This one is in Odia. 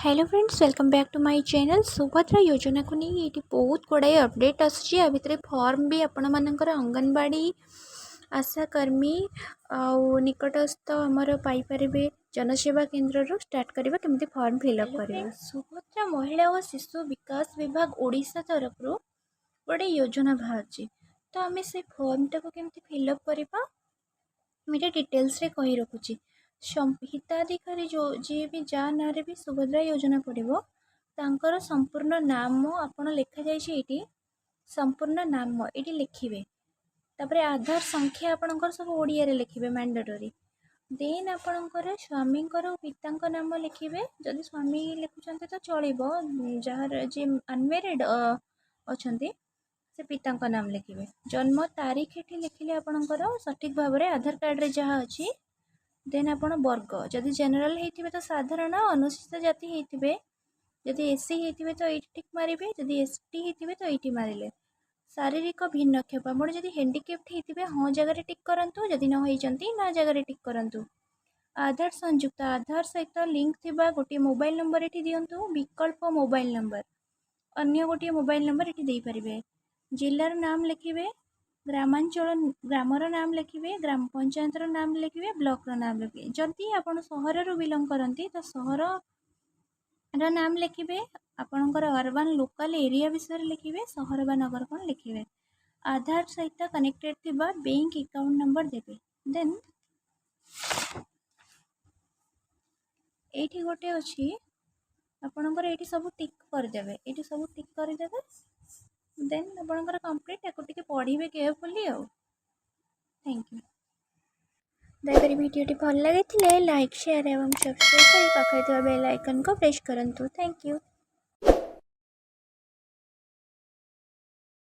Hello friends, welcome back to my channel. Subhadra ଯୋଜନାକୁ ନେଇ ଏଇଠି ବହୁତ ଗୁଡ଼ାଏ ଅପଡ଼େଟ୍ ଆସୁଛି। ଆ ଭିତରେ ଫର୍ମ ବି ଆପଣମାନଙ୍କର ଅଙ୍ଗନବାଡ଼ି, ଆଶାକର୍ମୀ ଆଉ ନିକଟସ୍ଥ ଆମର ପାଇପାରିବେ ଜନସେବା କେନ୍ଦ୍ରରୁ। ଷ୍ଟାର୍ଟ କରିବା କେମିତି ଫର୍ମ ଫିଲ୍ଅପ୍ କରିବା। ସୁଭଦ୍ରା ମହିଳା ଓ ଶିଶୁ ବିକାଶ ବିଭାଗ, ଓଡ଼ିଶା ତରଫରୁ ଗୋଟେ ଯୋଜନା ବାହାରିଛି। ତ ଆମେ ସେ ଫର୍ମଟାକୁ କେମିତି ଫିଲ୍ଅପ୍ କରିବା, ମୁଁ ଏଇଟା ଡିଟେଲ୍ସରେ କହି ରଖୁଛି। ହିତାଧିକାରୀ ଯେଉଁ ଯିଏ ବି, ଯାହା ନାଁରେ ବି ସୁଭଦ୍ରା ଯୋଜନା ପଡ଼ିବ, ତାଙ୍କର ସମ୍ପୂର୍ଣ୍ଣ ନାମ ଆପଣ ଲେଖାଯାଇଛି ଏଇଠି। ସମ୍ପୂର୍ଣ୍ଣ ନାମ ଏଇଠି ଲେଖିବେ। ତାପରେ ଆଧାର ସଂଖ୍ୟା ଆପଣଙ୍କର ସବୁ ଓଡ଼ିଆରେ ଲେଖିବେ, ମ୍ୟାଣ୍ଡେଟୋରୀ। ଦେନ୍ ଆପଣଙ୍କର ସ୍ୱାମୀଙ୍କର ଓ ପିତାଙ୍କ ନାମ ଲେଖିବେ। ଯଦି ସ୍ୱାମୀ ଲେଖୁଛନ୍ତି ତ ଚଳିବ। ଯାହାର ଯିଏ ଅନମ୍ୟାରିଡ଼ ଅଛନ୍ତି, ସେ ପିତାଙ୍କ ନାମ ଲେଖିବେ। ଜନ୍ମ ତାରିଖ ଏଠି ଲେଖିଲେ ଆପଣଙ୍କର ସଠିକ୍ ଭାବରେ ଆଧାର କାର୍ଡ଼ରେ ଯାହା ଅଛି। ଦେନ୍ ଆପଣ ବର୍ଗ, ଯଦି ଜେନେରାଲ ହେଇଥିବେ ତ ସାଧାରଣ, ଅନୁସୂଚିତ ଜାତି ହେଇଥିବେ, ଯଦି ଏସ୍ ସି ହେଇଥିବେ ତ ଏଇଠି ଟିକ୍ ମାରିବେ, ଯଦି ଏସ୍ ଟି ହେଇଥିବେ ତ ଏଇଠି ମାରିଲେ। ଶାରୀରିକ ଭିନ୍ନକ୍ଷମ, ଆପଣ ଯଦି ହ୍ୟାଣ୍ଡିକ୍ୟାପ୍ଟ ହେଇଥିବେ, ହଁ ଜାଗାରେ ଟିକ୍ କରନ୍ତୁ। ଯଦି ନ ହେଇଛନ୍ତି, ନା ଜାଗାରେ ଟିକ୍ କରନ୍ତୁ। ଆଧାର ସଂଯୁକ୍ତ, ଆଧାର ସହିତ ଲିଙ୍କ ଥିବା ଗୋଟିଏ ମୋବାଇଲ ନମ୍ବର ଏଠି ଦିଅନ୍ତୁ। ବିକଳ୍ପ ମୋବାଇଲ ନମ୍ବର, ଅନ୍ୟ ଗୋଟିଏ ମୋବାଇଲ ନମ୍ବର ଏଠି ଦେଇପାରିବେ। ଜିଲ୍ଲାର ନାମ ଲେଖିବେ, ଗ୍ରାମାଞ୍ଚଳ ଗ୍ରାମର ନାମ ଲେଖିବେ, ଗ୍ରାମ ପଞ୍ଚାୟତର ନାମ ଲେଖିବେ, ବ୍ଲକର ନାମ ଲେଖିବେ। ଯଦି ଆପଣ ସହରରୁ ବିଲଙ୍ଗ କରନ୍ତି ତ ସହରର ନାମ ଲେଖିବେ। ଆପଣଙ୍କର ଅର୍ବାନ୍ ଲୋକାଲ୍ ଏରିଆ ବିଷୟରେ ଲେଖିବେ, ସହର ବା ନଗର କ'ଣ ଲେଖିବେ। ଆଧାର ସହିତ କନେକ୍ଟେଡ଼ ଥିବା ବ୍ୟାଙ୍କ ଆକାଉଣ୍ଟ ନମ୍ବର ଦେବେ। ଦେନ୍ ଏଇଠି ଗୋଟେ ଅଛି ଆପଣଙ୍କର, ଏଇଠି ସବୁ ଟିକ୍ କରିଦେବେ। ଏଇଠି ସବୁ ଟିକ୍ କରିଦେବେ। ଦେନ୍ ଆପଣଙ୍କର କମ୍ପ୍ଲିଟ୍। ୟାକୁ ଟିକେ ପଢ଼ିବେ କେୟାରଫୁଲି ଆଉ thank you. ଦୟାକରି ଭିଡ଼ିଓଟି ଭଲ ଲାଗିଥିଲେ ଲାଇକ୍, ସେୟାର ଏବଂ ସବସ୍କ୍ରାଇବ୍ କରି ପାଖରେ ଥିବା ବେଲ୍ ଆଇକନ୍କୁ ପ୍ରେସ୍ କରନ୍ତୁ। Thank you.